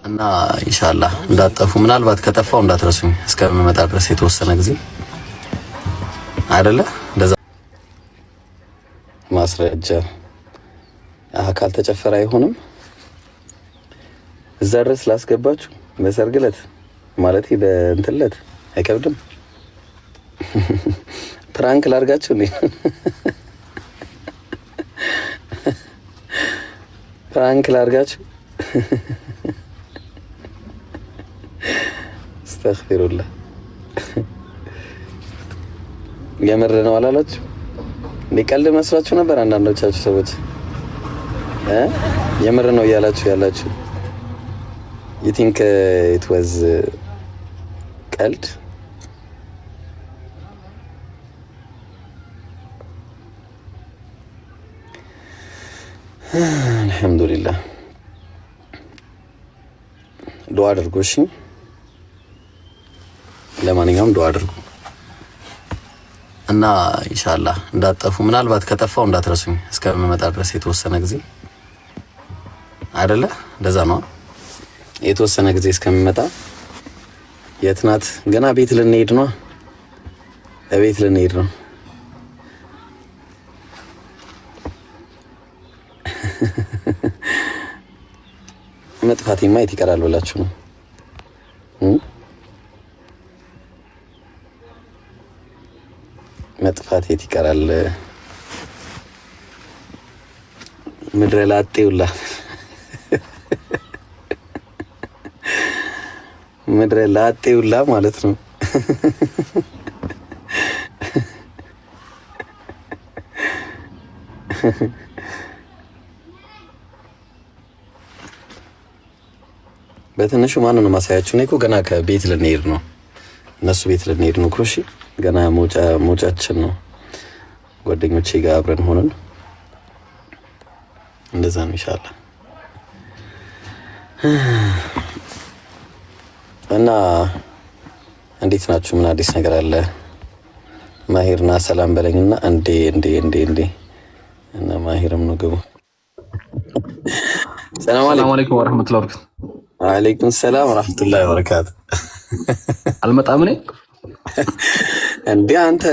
እና ኢንሻአላህ እንዳትጠፉ፣ ምናልባት ከጠፋው እንዳትረሱኝ እስከምመጣ ድረስ የተወሰነ ጊዜ አይደለ? እንደዛ ማስረጃ ካልተጨፈረ አይሆንም። እዛ ድረስ ላስገባችሁ በሰርግ ዕለት ማለት በእንትን ዕለት አይከብድም። Prank ላርጋችሁ እንዴ? Prank ላርጋችሁ። አስተግፊሩላህ። የምር ነው አላላችሁ እንዴ? ቀልድ መስሏችሁ ነበር አንዳንዶቻችሁ ሰዎች እ የምር ነው እያላችሁ ያላችሁ። You think it was ቀልድ? አልሐምዱሊላህ። ዱዓ አድርጉ። እሺ፣ ለማንኛውም ዱዓ አድርጉ እና ኢንሻአላህ እንዳትጠፉ፣ ምናልባት ከጠፋው እንዳትረሱኝ እስከምመጣ ድረስ የተወሰነ ጊዜ አይደለ? እንደዛ ነው። የተወሰነ ጊዜ እስከምመጣ። የት ናት? ገና ቤት ልንሄድ ነው። ቤት ልንሄድ ነው። መጥፋቴማ የት ይቀራል ብላችሁ ነው? መጥፋት የት ይቀራል? ምድረ ላጤውላ፣ ምድረ ላጤውላ ማለት ነው። በትንሹ ማንን ነው ማሳያችሁ? እኔ እኮ ገና ከቤት ልንሄድ ነው፣ እነሱ ቤት ልንሄድ ነው እኮ። እሺ፣ ገና መውጫ መውጫችን ነው። ጓደኞቼ ጋር አብረን ሆነን እንደዛ ነው ኢንሻአላህ። እና እንዴት ናችሁ? ምን አዲስ ነገር አለ? ማሂርና ሰላም በለኝና። እንዴ እንዴ እንዴ እንዴ! እና ማሂርም ነው፣ ግቡ። ሰላም ሰላም አለይኩም ወረህመቱላሂ ወበረካቱ። ወአለይኩም ሰላም ወራህመቱላሂ ወበረካቱ። አልመጣም እኔ። እንዴ፣ አንተ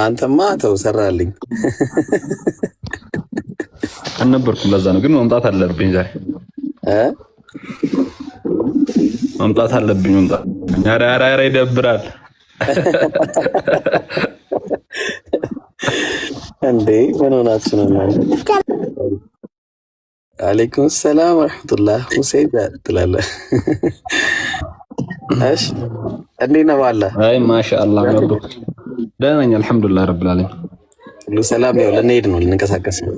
አንተማ ተው፣ ሰራልኝ። አልነበርኩም። ለዛ ነው፣ ግን መምጣት አለብኝ ዛሬ። እ መምጣት አለብኝ። መምጣት። ኧረ ኧረ ኧረ ይደብራል። እንዴ፣ ምን ሆናችሁ ነው? አለይኩም ሰላም ወራህመቱላህ። ሁሴን ትላለህ። እሺ፣ እንዴት ነው ባላ? አይ ማሻአላህ፣ መብሩክ። ደህና ነኝ አልሐምዱሊላህ ረብል ዓለሚን። ሁሉ ሰላም? ያው ልንሄድ ነው፣ ልንንቀሳቀስ ነው።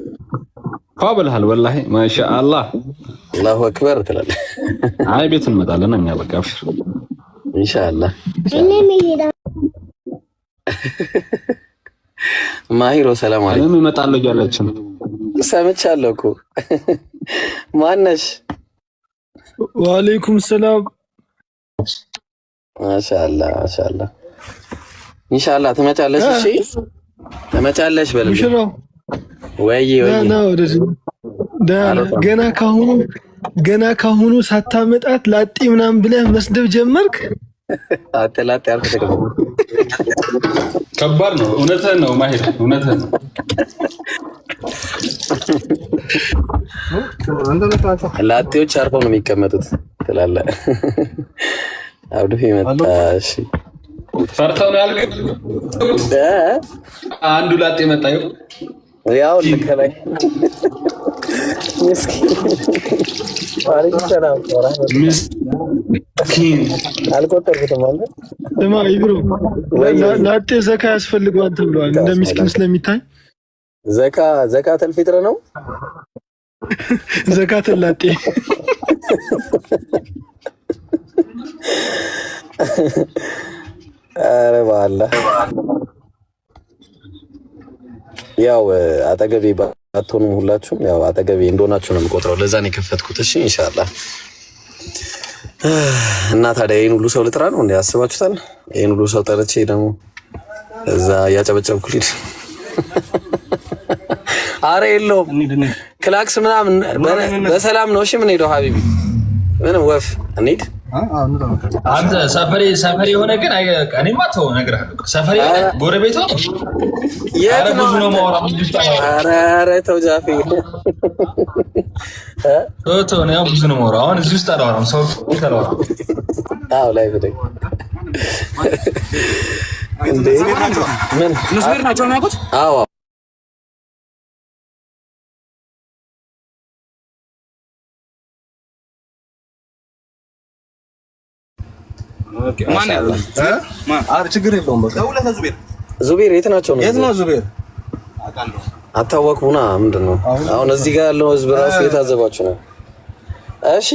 ፏ ብለሃል ወላሂ፣ ማሻአላህ። አላሁ አክበር ትላለህ። አይ ቤት እንመጣለን እኛ፣ በቃ አብሽር። ኢንሻአላህ። ማሂሮ ሰላም አለይኩም። እኔም እመጣለሁ እያለች ነው። ሰምቻለሁ እኮ። ማነሽ? ወአለይኩም ሰላም። ማሻአላህ ማሻአላህ። ኢንሻአላህ ትመጫለሽ። እሺ፣ ትመጫለሽ በል። ሙሽራው። ወይ ወይ። ና ወደዚህ። ደህና ገና ካሁኑ ሳታመጣት ላጤ ምናምን ብለህ መስደብ ጀመርክ። አንተ ላጤ አልኩህ ተቀበል። ከባድ ነው። እውነትህን ነው ማሂር፣ እውነትህን ነው። ላጤዎች አርፈው ነው የሚቀመጡት ትላለህ። አብዱ መጣ። እሺ። ፈርተው ነው ያልገቡት። አንዱ ላጤ መጣ። ይኸው። ያው ከላይ ምስኪን። ዋለይኩም ሰላም። ምስኪን። አልቆጠርኩትም አንተ። ስማ ኢብሮ፣ ወይ። ላጤ ዘካ ያስፈልገዋል ተብሏል። እንደ ምስኪን ስለሚታይ። ዘካ፣ ዘካተል ፊጥር ነው። ዘካተል ላጤ። ኧረ በአላህ፣ ያው አጠገቤ ባትሆኑም ሁላችሁም ያው አጠገቤ እንደሆናችሁ ነው የምቆጥረው። ለዛ ነው የከፈትኩት። እሺ ኢንሻአላህ። እና ታዲያ ይሄን ሁሉ ሰው ልጥራ ነው እንዴ? አስባችሁታል? ይሄን ሁሉ ሰው ጠርቼ ደግሞ እዛ እያጨበጨብኩ ልሂድ? አረ የለውም፣ ክላክስ ምናምን በሰላም ነው። እሺ፣ ምን ሄደው ሀቢቢ ምንም ወፍ እንሂድ። አንተ ሰፈሬ ሰፈሬ የሆነ ግን እኔማ ተው እነግርሃለሁ። ሰፈሬ የሆነ ጎረቤት ሆነ። የት ኧረ ነው ብዙ ነው አንተ? የማወራው። ኧረ ኧረ ተው ጃፌ። ተው ተው፣ እኔ አሁን ብዙ ነው የማወራው። አሁን እዚህ ውስጥ አላወራም፣ ሰው ፊት አላወራም። አዎ ላይ ብለኝ እንዴ ምን ዙቤር ናቸው የሚያውቁት? አዎ። ማን ያለው? ኧረ ችግር የለውም። በቃ ዙቤር የት ናቸው ነው? የት ነው ዙቤር? አታዋክቡና ምንድን ነው አሁን እዚህ ጋር ያለው ህዝብ ራሱ የታዘባችሁ ነው። እሺ፣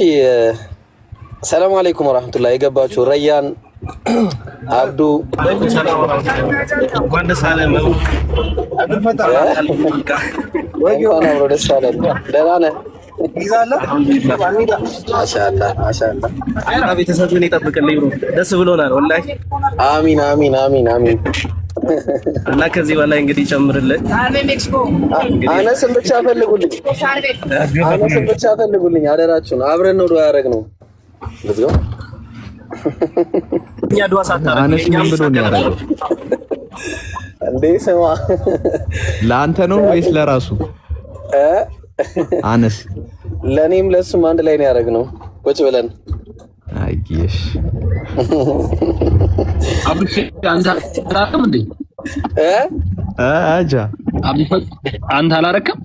ሰላም አለይኩም ወራህመቱላህ። የገባችሁ ረያን አብዱ እንኳን ደስ አለህ። እንኳን አብሮ ደስ አለን። ደህና ነህ? ማሻአላህ ማሻአላህ። ቤተሰብን ይጠብቅልኝ bro። ደስ ብሎናል ወላሂ። አሚን አሚን አሚን አሚን። እና ከዚህ በላይ እንግዲህ ጨምርልን። አነስን ብቻ ፈልጉልኝ፣ አነስን ብቻ ፈልጉልኝ፣ አደራችሁን። አብረን ነው ዱዓ ያደረግነው። Let's go። እኛ ዱዓ ሳታረግ አነስ ምን ብሎ ነው ያደረገው? እንዴ ስማ፣ ለአንተ ነው ወይስ ለራሱ? እ አነስ ለእኔም ለእሱም አንድ ላይ ነው ያደረግነው ቁጭ ብለን። አየሽ። አብሽ አንተ አላረክም እንዴ? እ አጃ አብሽ አንተ አላረክም?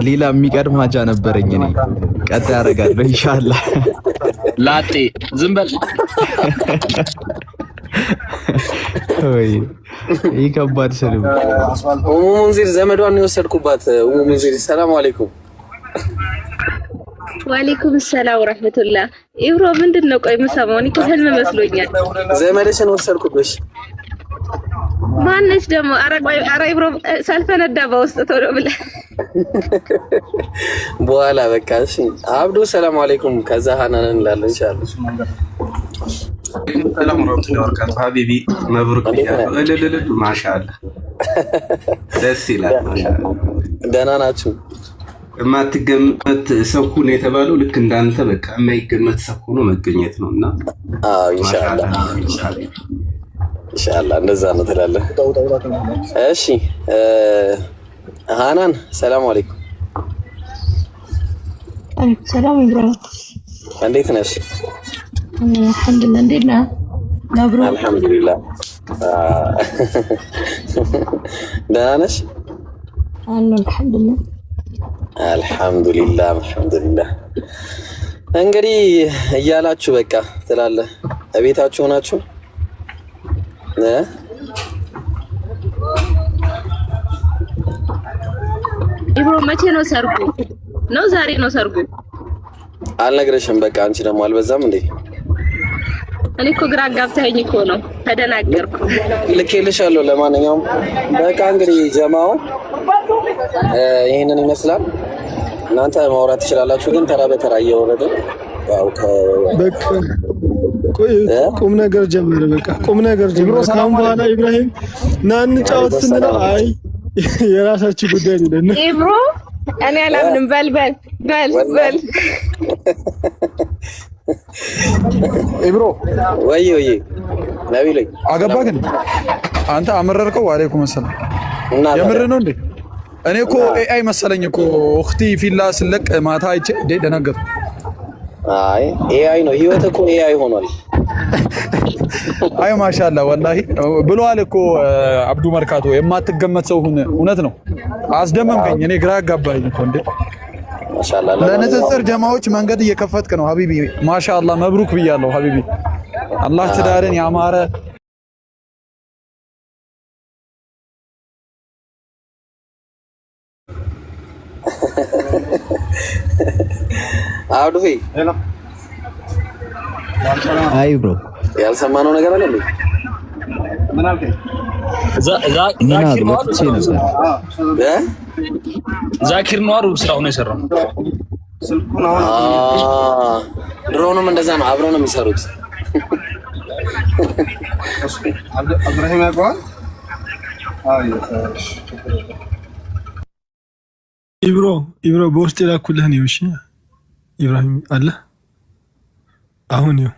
ሌላ የሚቀድም ሀጃ ነበረኝ እኔ። ቀጣይ አደርጋለሁ ኢንሻአላህ። ላጤ ዝም በል። ወይ ይህ ከባድ ስድብ። ኡሙ ሙንዚር ዘመዷን ነው የወሰድኩባት። ኡሙ ሙንዚር ሰላም አለይኩም። ዋሌኩም ሰላም ወራህመቱላህ። ኢብሮ ምንድን ነው? ቆይ የምሰማው እኔ እኮ ህልም መስሎኛል። ዘመድሽን ወሰድኩብሽ። ማነች ደግሞ? ኧረ ቆይ፣ ኧረ ኢብሮ ሳልፈነዳ በውስጥ ቶሎ ብለህ። በኋላ በቃ እሺ። አብዱ ሰላም አለይኩም። ከዛ ሀናን እንላለን ኢንሻአላህ። ሰላም ወራህመቱላሂ ወበረካቱ። ሀቢቢ መብሩክ ብያለሁ። እልልልል ማሻአላህ ደስ ይላል። ማሻአላህ ደህና ናችሁ? የማትገመት ሰው ሁን የተባለው ልክ እንዳንተ በቃ የማይገመት ሰው ሆኖ መገኘት ነው እና አዎ ኢንሻአላህ ኢንሻአላህ እንደዛ ነው ትላለህ። እሺ ሃናን ሰላም አለይኩም። ሰላም ኢብራሂም፣ እንዴት ነሽ? አልሐምዱሊላህ። እንዴት ነህ? መብሩክ። አልሐምዱሊላህ። ደህና ነሽ? አለሁ አልሐምዱሊላህ። አልሐምዱሊላህ አልሐምዱሊላህ። እንግዲህ እያላችሁ በቃ ትላለህ። እቤታችሁ ሆናችሁ እ ኢብሮ መቼ ነው ሰርጉ? ነው ዛሬ ነው ሰርጉ? አልነግረሽም። በቃ አንቺ ደግሞ አልበዛም እንዴ? እኔ እኮ ግራ አጋብተኸኝ እኮ ነው፣ ተደናገርኩ። ልኬልሻለሁ። ለማንኛውም በቃ እንግዲህ ጀማው ይህንን ይመስላል። እናንተ ማውራት ትችላላችሁ፣ ግን ተራ በተራ እየወረድን ያው በቃ ቆይ፣ ቁም ነገር ጀመረ። በቃ ቁም ነገር ጀመረ። ካሁን በኋላ ኢብራሂም ና እንጫወት ስንለው አይ የራሳችሁ ጉዳይ ነው። ኢብሮ እኔ አላምንም። በል በል በል በል። ኢብሮ። ወይ ወይ ነቢል። አገባ ግን አንተ አመረርከው። ወአለይኩም ሰላም። የምር ነው እንዴ? እኔ እኮ AI መሰለኝ እኮ ኡኽቲ ፊላ ስለቅ ማታ አይቼ እንዴ ደነገጥኩ። አይ AI ነው፣ ህይወት እኮ AI ሆኗል። አይ ማሻአላ ወላሂ ብለዋል እኮ አብዱ መርካቶ የማትገመት ሰው ሁን። እውነት ነው። አስደመምከኝ። እኔ ግራ አጋባኝ እኮ እንዴ። ማሻአላ። ለንጽጽር ጀማዎች መንገድ እየከፈትክ ነው ሀቢቢ። ማሻአላ መብሩክ ብያለሁ ሀቢቢ። አላህ ትዳርን ያማረ አብዱ አይ bro። ያልሰማነው ነገር አለ እንዴ? ምን አሉ? ወጥቼ ነበር። ዛኪር ነው አሩ ስራውን የሰራው። ድሮንም እንደዛ ነው፣ አብረው ነው የሚሰሩት። አብዱራሂም ያውቀዋል። ኢብሮ ኢብሮ በውስጥ የላኩልህ ነው። እሺ ኢብራሂም አለ አሁን ይኸው።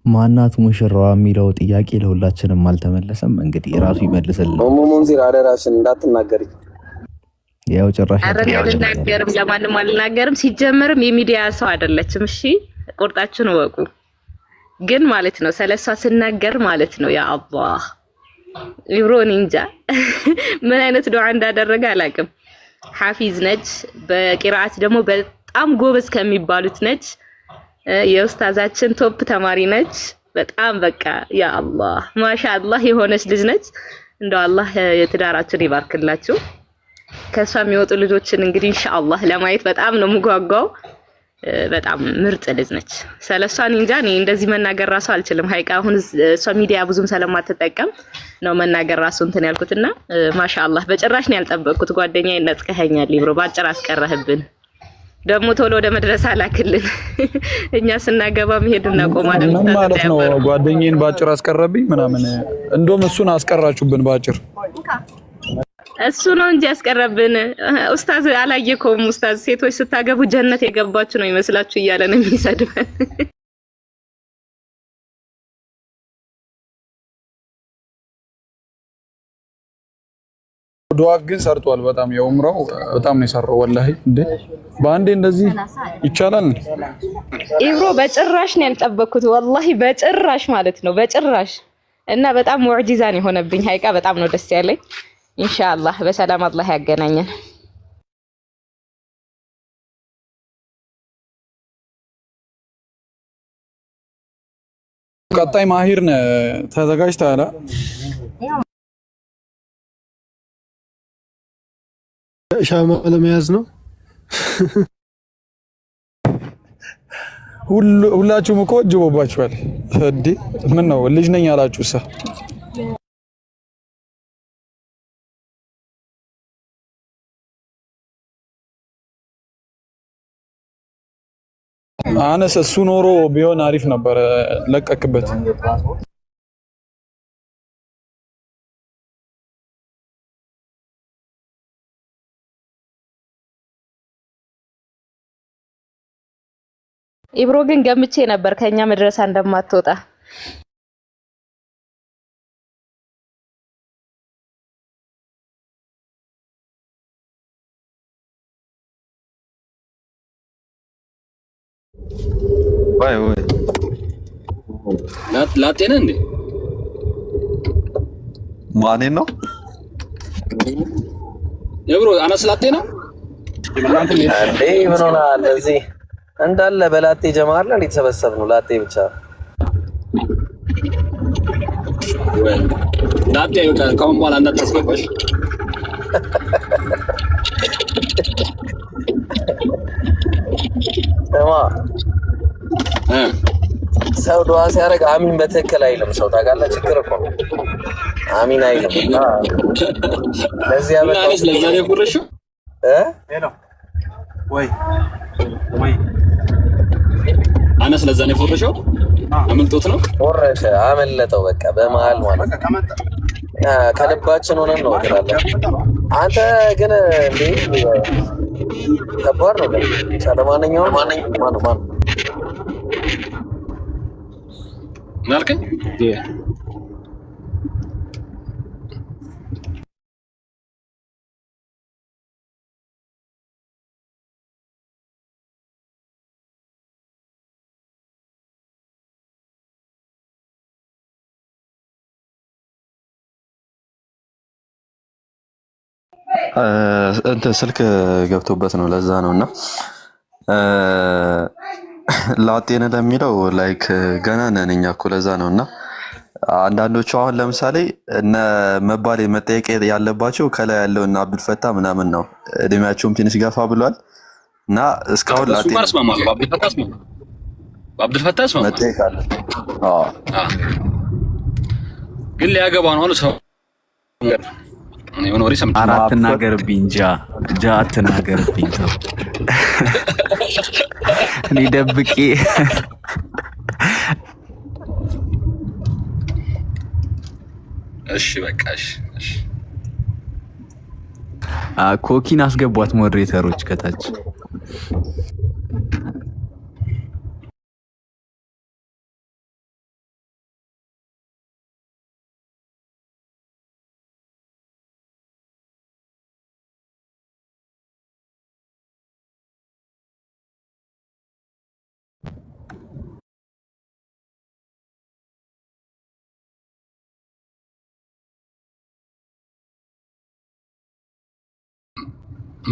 ማናት ሙሽራዋ የሚለው ጥያቄ ለሁላችንም አልተመለሰም። እንግዲህ ራሱ ይመልስልን። ኡሙ ሙንዚር አደራሽን እንዳትናገሪ። ያው ጭራሽ ኧረ እኔ አልናገርም፣ ለማንም አልናገርም። ሲጀመርም የሚዲያ ሰው አይደለችም። እሺ ቁርጣችሁን እወቁ። ግን ማለት ነው ስለሷ ስናገር ማለት ነው ያ አላህ ኢብሮ እኔ እንጃ ምን አይነት ዱዓ እንዳደረገ አላውቅም። ሐፊዝ ነች፣ በቂራአት ደግሞ በጣም ጎበዝ ከሚባሉት ነች። የኡስታዛችን top ተማሪ ነች። በጣም በቃ ያ አላህ ማሻአላህ የሆነች ልጅ ነች። እንደው አላህ የትዳራችሁን ይባርክላችሁ። ከእሷ የሚወጡ ልጆችን እንግዲህ ኢንሻአላህ ለማየት በጣም ነው የምጓጓው። በጣም ምርጥ ልጅ ነች። ስለሷ እኔ እንጃ እኔ እንደዚህ መናገር ራሱ አልችልም። ሀይቃ አሁን እሷ ሚዲያ ብዙም ስለማትጠቀም ነው መናገር ራሱ እንትን ያልኩትና ማሻአላህ በጭራሽ ነው ያልጠበቅኩት። ጓደኛዬ ነጥቀኸኛል ብሮ በአጭር አስቀረህብን። ደግሞ ቶሎ ወደ መድረሳ ላክልን። እኛ ስናገባ መሄድ እናቆማለን። ምን ማለት ነው? ጓደኛዬን በአጭር አስቀረብኝ ምናምን። እንደውም እሱን አስቀራችሁብን በአጭር። እሱ ነው እንጂ ያስቀረብን። ኡስታዝ አላየከውም? ኡስታዝ ሴቶች ስታገቡ ጀነት የገባችሁ ነው ይመስላችሁ እያለ ነው የሚሰድበን። ዱዓ ግን ሰርቷል። በጣም የኡምራው በጣም ነው የሰራው። ወላሂ እንዴ በአንዴ እንደዚህ ይቻላል? ኢብሮ በጭራሽ ነው ያልጠበቅኩት፣ ወላሂ በጭራሽ ማለት ነው በጭራሽ። እና በጣም ሙዕጂዛን የሆነብኝ ሀይቃ በጣም ነው ደስ ያለኝ። ኢንሻአላህ በሰላም አላህ ያገናኘን። ቀጣይ ማሂር ነህ፣ ተዘጋጅተሃል? ሻማ ለመያዝ ነው። ሁላችሁም እኮ እጅቦባችኋል። እንዴ ምን ነው ልጅ ነኝ አላችሁ? ሳ አነስ እሱ ኖሮ ቢሆን አሪፍ ነበረ። ለቀክበት። ኢብሮ ግን ገምቼ ነበር ከኛ መድረሳ እንደማትወጣ። ወይ ወይ ላጤ ነህ እንዴ? ማኔን ነው ኢብሮ አነስ ላጤ ነው። እንዴ ምን ሆነሃል? እዚህ እንዳለ በላጤ ጀማር ላይ የተሰበሰብ ነው። ላጤ ብቻ ላጤ በቃ ከአሁን በኋላ እንዳታስገባሽ። ስማ፣ ሰው ዱዓ ሲያደርግ አሚን በትክክል አይልም። ሰው ታውቃለህ፣ ችግር እኮ ነው። አሚን አይልም። እና ለዚህ እና ያበቃው አነስ ለዛ ነው የቆረሽው። እ ወይ ወይ አነስ ለዛ ነው የፎረሸው። አመልጦት ነው። ወረደ፣ አመለጠው። በቃ በመሀል ማለት ነው። ከልባችን ሆነን ነው ትላለህ አንተ። ግን እንዴ ከባድ ነው። ግን ለማንኛውም ማን ማን ምን አልከኝ? እንትን ስልክ ገብቶበት ነው፣ ለዛ ነው። እና ላጤን ለሚለው like ገና ነን እኛ እኮ ለዛ ነው። እና አንዳንዶቹ አሁን ለምሳሌ እነ መባል መጠየቅ ያለባቸው ከላይ ያለው እና አብዱልፈታ ምናምን ነው። እድሜያቸውም ትንሽ ገፋ ብሏል እና እስካሁን እሱ ላጤ ጋር ነን። እስማማለሁ። በአብዱልፈታ እስማማለሁ። በአብዱልፈታህ እስማማለሁ። መጠየቅ አለ። አዎ ግን ሊያገባ ነው አሉ ሰው የሆነ ወሬ ሰምቼ ኧረ አትናገርብኝ ጃ ጃ አትናገርብኝ። ተው እኔ ደብቄ እሺ በቃ እሺ እሺ። ኮኪን አስገቧት moderator ኦች ከታች።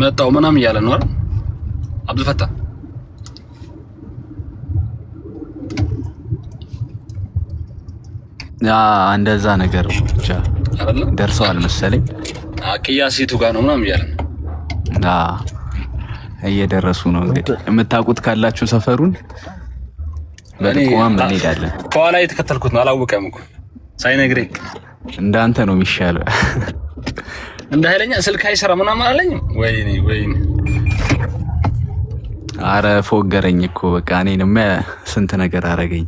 መጣው ምናምን እያለ ነው አይደል? አብዱልፈታህ እንደዛ ነገር ብቻ ደርሰዋል መሰለኝ። ቅያሴቱ ጋር ነው ምናምን እያለ ነው። እየደረሱ ነው እንግዲህ። የምታውቁት ካላችሁ ሰፈሩን በጥቆማም እንሄዳለን። ከኋላ የተከተልኩት ነው። አላወቀም እኮ ሳይነግረኝ። እንዳንተ ነው የሚሻለው። እንደ ኃይለኛ ስልክ አይሰራ ምናምን አላለኝም። ወይኔ ወይኔ፣ አረ ፎገረኝ እኮ በቃ እኔንም ስንት ነገር አረገኝ።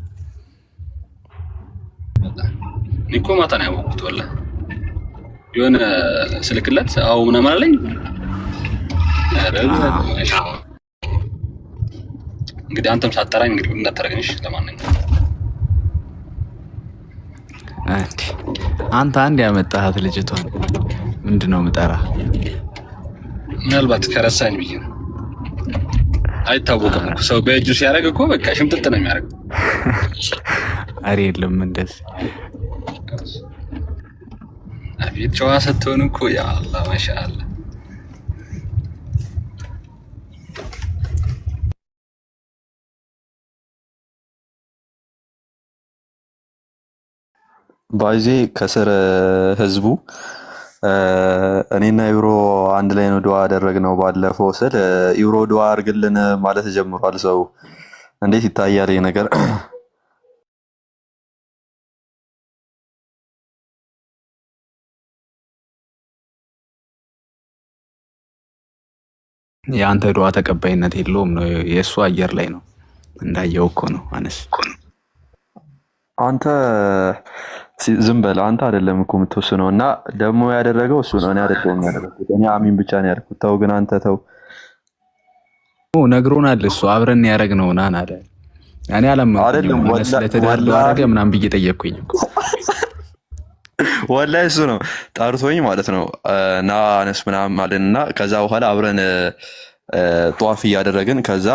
እኔ እኮ ማታ ነው ያወቅሁት። ወላሂ የሆነ ስልክለት አዎ ምናምን አላለኝ። እንግዲህ አንተም ሳጠራኝ እንግዲህ እንዳታረገኝ። ለማንኛውም አንተ አንድ ያመጣሃት ልጅቷን ምንድን ነው የምጠራ? ምናልባት ከረሳኝ ብዬ ነው። አይታወቅም እኮ ሰው በእጁ ሲያደርግ እኮ በቃ ሽምጥጥ ነው የሚያደርገው። አሬ የለም እንደዚህ። አቤት ጨዋ ስትሆን እኮ ያ አላህ ማሻአላህ። ባይዜ ከስር ህዝቡ እኔና ኢብሮ አንድ ላይ ነው ዱዓ ያደረግነው ባለፈው ስል ኢብሮ ዱዓ አድርግልን ማለት ጀምሯል። ሰው እንዴት ይታያል ይሄ ነገር? የአንተ ዱዓ ተቀባይነት የለውም ነው፣ የእሱ አየር ላይ ነው እንዳየው እኮ ነው አነስ። አንተ ዝም በል አንተ አይደለም እኮ የምትወስነው። እና ደግሞ ያደረገው እሱ ነው፣ እኔ አይደለሁም ያደረኩት። እኔ አሚን ብቻ ነው ያልኩት። ተው ግን አንተ ተው። ነግሮናል እሱ አብረን ያደረግነው ናን አለ። እኔ አላመንኩኝም። አነስ ለትዳር አደረገ ምናምን ብዬ ጠየቅኩኝ እኮ ወላሂ እሱ ነው ጠርቶኝ ማለት ነው። ና አነስ ምናምን አለን እና ከዛ በኋላ አብረን ጧፍ እያደረግን ከዛ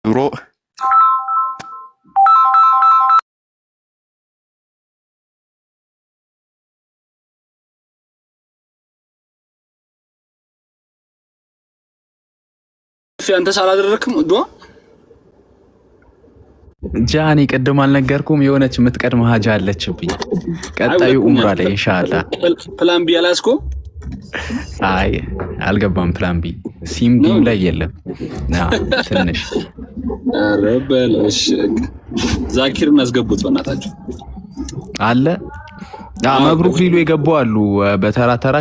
ኢብሮ አንተ ሳላደረክም ዱዓ ጃኒ ቅድም አልነገርኩም? የሆነች የምትቀድመ ሀጃ አለችብኝ። ቀጣዩ ኡምራ ላይ ኢንሻአላህ። Plan B አላስኩም። አይ አልገባም። Plan B C ም D ም ላይ የለም። ትንሽ ኧረ በል እሺ። ዛኪርን አስገቡት በእናታችሁ። አለ መብሩክ ሊሉ የገቡ አሉ በተራ ተራ።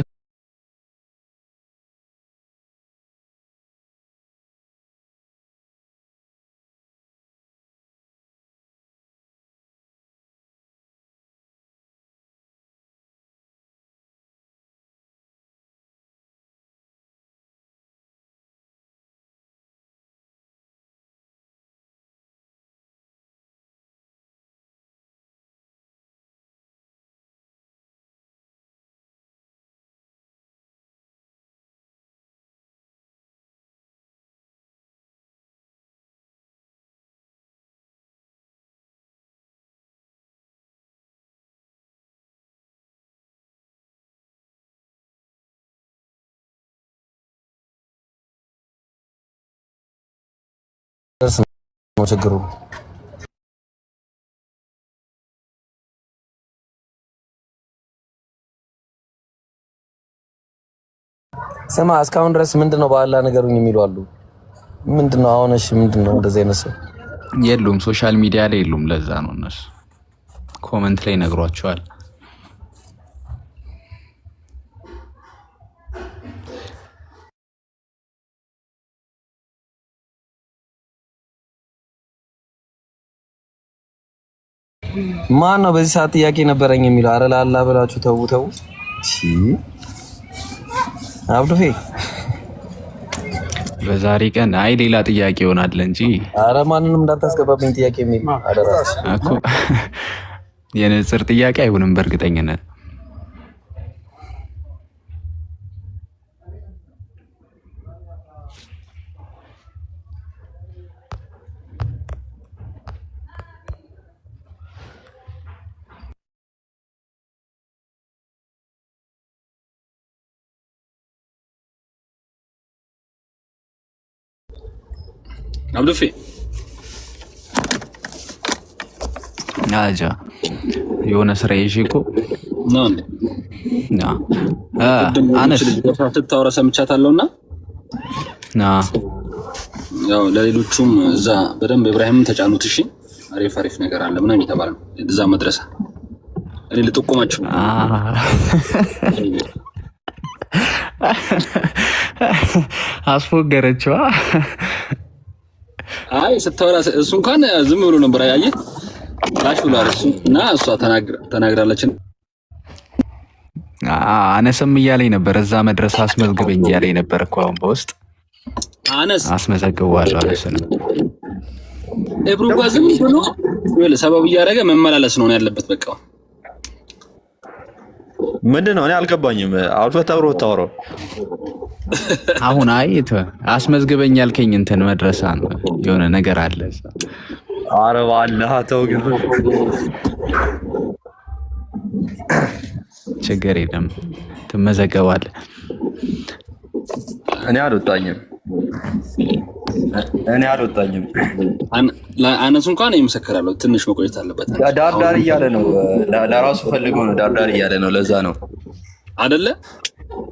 ነው ችግሩ። ስማ፣ እስካሁን ድረስ ምንድን ነው በአላህ ነገሩኝ የሚሉ አሉ። ምንድን ነው አሁን? እሺ ምንድን ነው እንደዚህ አይነት ሰው የሉም፣ social media ላይ የሉም። ለዛ ነው እነሱ comment ላይ ነግሯቸዋል። ማን ነው በዚህ ሰዓት ጥያቄ ነበረኝ የሚለው? አረ ለአላህ ብላችሁ ተው ተው። እሺ አብዱፌ በዛሬ ቀን አይ ሌላ ጥያቄ ይሆናል እንጂ አረ ማንንም እንዳታስገባብኝ ጥያቄ የሚል አደራ። እኮ የንጽር ጥያቄ አይሆንም በእርግጠኝነት። አብዱፌ አጃ የሆነ ስራ ይዤ እኮ ነው እንዴ? ና ቅድም አነስ ልጅ ስታወራ ሰምቻታለሁ እና ና ያው ለሌሎቹም እዛ በደንብ ኢብራሂምም ተጫኑት። እሺ አሪፍ አሪፍ ነገር አለ ምናምን የተባለ ነው እዛ መድረሳ። እኔ ልጠቁማችሁ ነው። አስፎገረችዋ። አይ ስታወራ እሱ እንኳን ዝም ብሎ ነበር አየህ፣ ላሽ ብሏል እሱ እና እሷ ተናግራለች። አነስም እያለኝ ነበር፣ እዛ መድረሳ አስመዝግበኝ እያለኝ ነበር እኮ አሁን በውስጥ አነስ አስመዘግበዋለሁ። አነስንም ኢብሩ ጋር ዝም ብሎ ይኸውልህ ሰበብ እያደረገ መመላለስ ነው ያለበት። በቃ ምንድን ነው? እኔ አልገባኝም። አልፈታ ብሮ ታወራው አሁን አይ አስመዝግበኝ ያልከኝ እንትን መድረሳ ነው የሆነ ነገር አለ እዛ። ኧረ በአላህ ተው ግን ችግር የለም ትመዘገባለህ። እኔ አልወጣኝም። እኔ አልወጣኝም። አነሱ እንኳን ይመሰክራለሁ። ትንሽ መቆየት አለበት ዳርዳር እያለ ነው። ለራሱ ፈልጎ ነው ዳርዳር እያለ ነው። ለዛ ነው አደለ?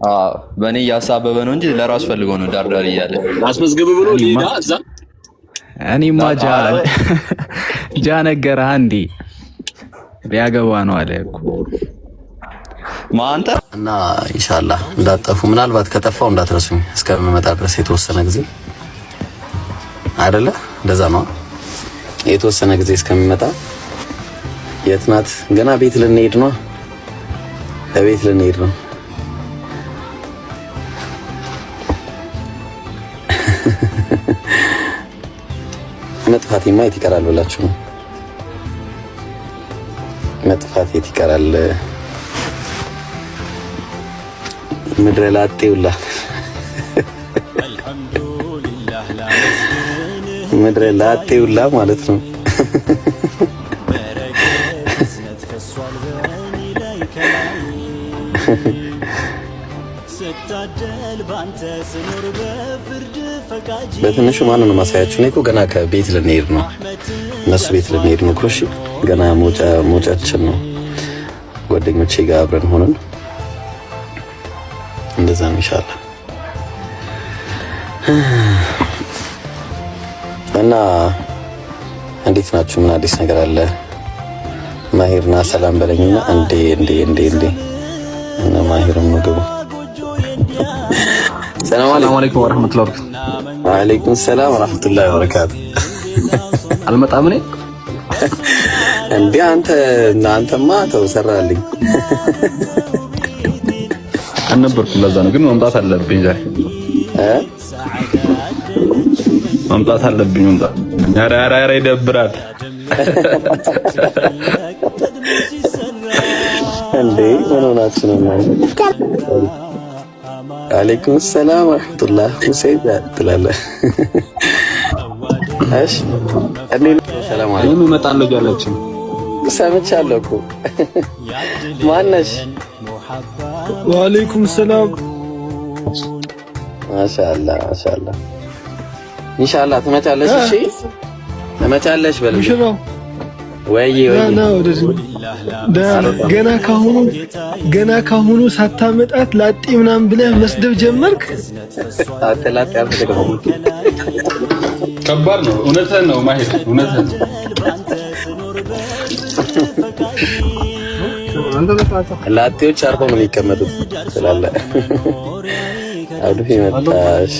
አዎ፣ በእኔ እያሳበበ ነው እንጂ ለራሱ ፈልጎ ነው ዳርዳር እያለ። አስመዝግብ ብሎ ሌላ እዛ እኔማ ጃ ነገረህ እንዴ ሊያገባ ነው አለ እኮ ማንተ እና ኢንሻአላህ እንዳትጠፉ፣ ምናልባት ከጠፋው እንዳትረሱኝ እስከምመጣ ድረስ የተወሰነ ጊዜ አይደለ? እንደዛ ነው። የተወሰነ ጊዜ እስከምመጣ የት ናት? ገና ቤት ልንሄድ ነው። ቤት ልንሄድ ነው። መጥፋቴማ የት ይቀራል ብላችሁ ነው? መጥፋት የት ይቀራል? ምድረ ላጤውላ ምድረ ላጤውላ ማለት ነው። በትንሹ ማንን ነው ማሳያችሁ? እኔ እኮ ገና ከቤት ልንሄድ ነው፣ እነሱ ቤት ልንሄድ ነው እኮ። እሺ ገና መውጫችን ነው። ጓደኞቼ ጋር አብረን ሆነን እንደዛ ነው ኢንሻአላህ። እና እንዴት ናችሁ? ምን አዲስ ነገር አለ? ማሂርና ሰላም በለኝና እንዴ እንዴ እንዴ እንዴ እና ማሂርም ነው ግቡ። ሰላም አለይኩም ወራህመቱላሂ ወበረካቱ። ወአለይኩም ሰላም ወራህመቱላሂ ወበረካቱ። አልመጣም እኔ እንዴ አንተ አንተማ ተው ሰራልኝ አልነበርኩም። ለዛ ነው ግን መምጣት አለብኝ ዛሬ መምጣት አለብኝ። መምጣት ኧረ ኧረ ኧረ ይደብራል እንዴ ምን ሆናችሁ ነው? አለይኩም ሰላም ወራህመቱላህ ሁሴን ትላለህ። እሺ እኔ ሰላም አለይኩም እኔም እመጣለሁ እያለች ነው። ሰምቻለሁ እኮ ማነሽ? ወአለይኩም ሰላም። ማሻአላህ ማሻአላህ። ኢንሻአላህ ትመጫለሽ። እሺ ትመጫለሽ በል ሙሽራው ወይ ወይ ና ወደዚህ። ገና ካሁኑ ሳታመጣት ላጤ ምናምን ብለህ መስደብ ጀመርክ። አንተ ላጤ አልተደገመም። ከባድ ነው። እውነትህን ነው ማሄድ፣ እውነትህን ነው። ላጤዎች አርፈው ነው የሚቀመጡት ስላለ አብዱ መጣ። እሺ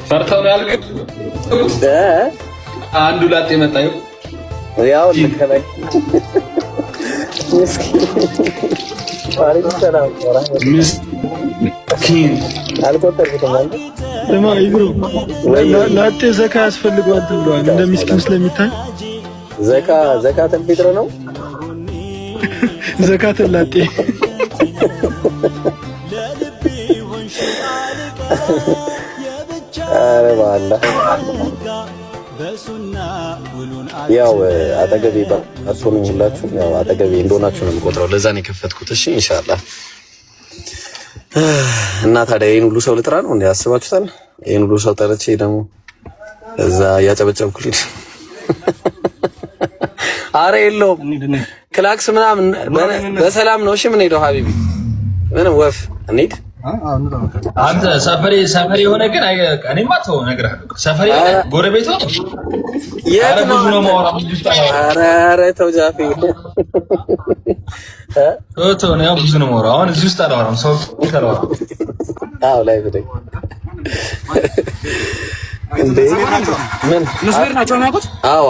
ፈርተው ነው ያልገቡት። አንዱ ላጤ መጣ። ያው ከላይ ምስኪን ሰላም ምስኪን አልቆጠርኩትም። አንተ ስማ ይብሮ፣ ላጤ ዘካ ያስፈልገዋል ተብለዋል። እንደ ምስኪን ስለሚታይ ዘካተል ፊጥር ነው። ዘካተል ላጤ። ኧረ በአላህ ያው አጠገቤ ባትሆኑ ሁላችሁም ያው አጠገቤ እንደሆናችሁ ነው የምቆጥረው። ለዛ ነው የከፈትኩት። እሺ ኢንሻአላህ። እና ታዲያ ይሄን ሁሉ ሰው ልጥራ ነው እንዴ? አስባችሁታል? ይሄን ሁሉ ሰው ጠርቼ ደግሞ እዛ እያጨበጨብኩልኝ። አረ የለውም ክላክስ ምናምን በሰላም ነው። እሺ ምን ሄደው حبيبي ምንም ወፍ እንሂድ። አንተ ሰፈሬ ሰፈሬ የሆነ ግን እኔማ ተው እነግርሃለሁ። ሰፈሬ የሆነ ጎረቤት ሆነ የት ነው? ብዙ ነው የማወራው። ኧረ ኧረ ተው ጃፌ፣ ተው ነው ያው ብዙ ነው የማወራው። አሁን እዚህ ውስጥ አላወራም፣ ሰው ፊት አላወራም። አዎ ላይ ብለኝ እንዴ ምን ዙቤር ናቸው የሚያውቁት? አዎ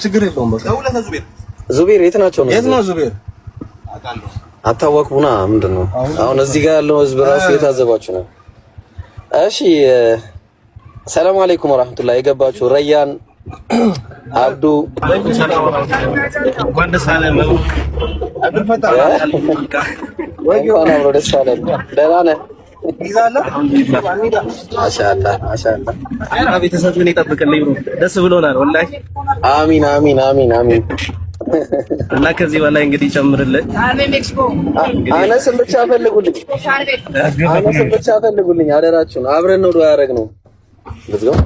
ችግር የለውም። በቃ ዙቤር የት ናቸው ነው? የት ነው ዙቤር? አታወቅቡና ምንድን ነው አሁን እዚህ ጋር ያለው ህዝብ ራሱ የታዘባችሁ ነው። እሺ ሰላም አለይኩም ወራህመቱላህ። የገባችሁ ረያን አብዱ እንኳን ደስ አለህ። እንኳን አብሮ ደስ አለን። ደህና ነህ? ማሻአላህ ማሻአላህ። ቤተሰብን ይጠብቅልኝ። ደስ ብሎናል ወላሂ። አሚን አሚን አሚን አሚን። እና ከዚህ በላይ እንግዲህ ጨምርልን። አነስን ብቻ ፈልጉልኝ፣ አነስን ብቻ ፈልጉልኝ፣ አደራችሁን። አብረን ነው ዱዓ ያደረግነው። ልትገው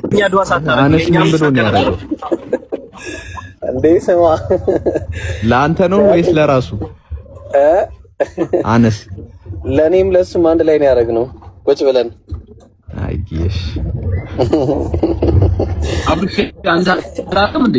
እኛ ዱዓ ሳታረግ አነስ ምን ብሎ ነው ያደረገው? እንዴ ስማ፣ ለአንተ ነው ወይስ ለራሱ? አነስ ለእኔም ለእሱም አንድ ላይ ነው ያደረግነው ቁጭ ብለን። አይሽ አብርሽ አንተ አታውቅም እንዴ?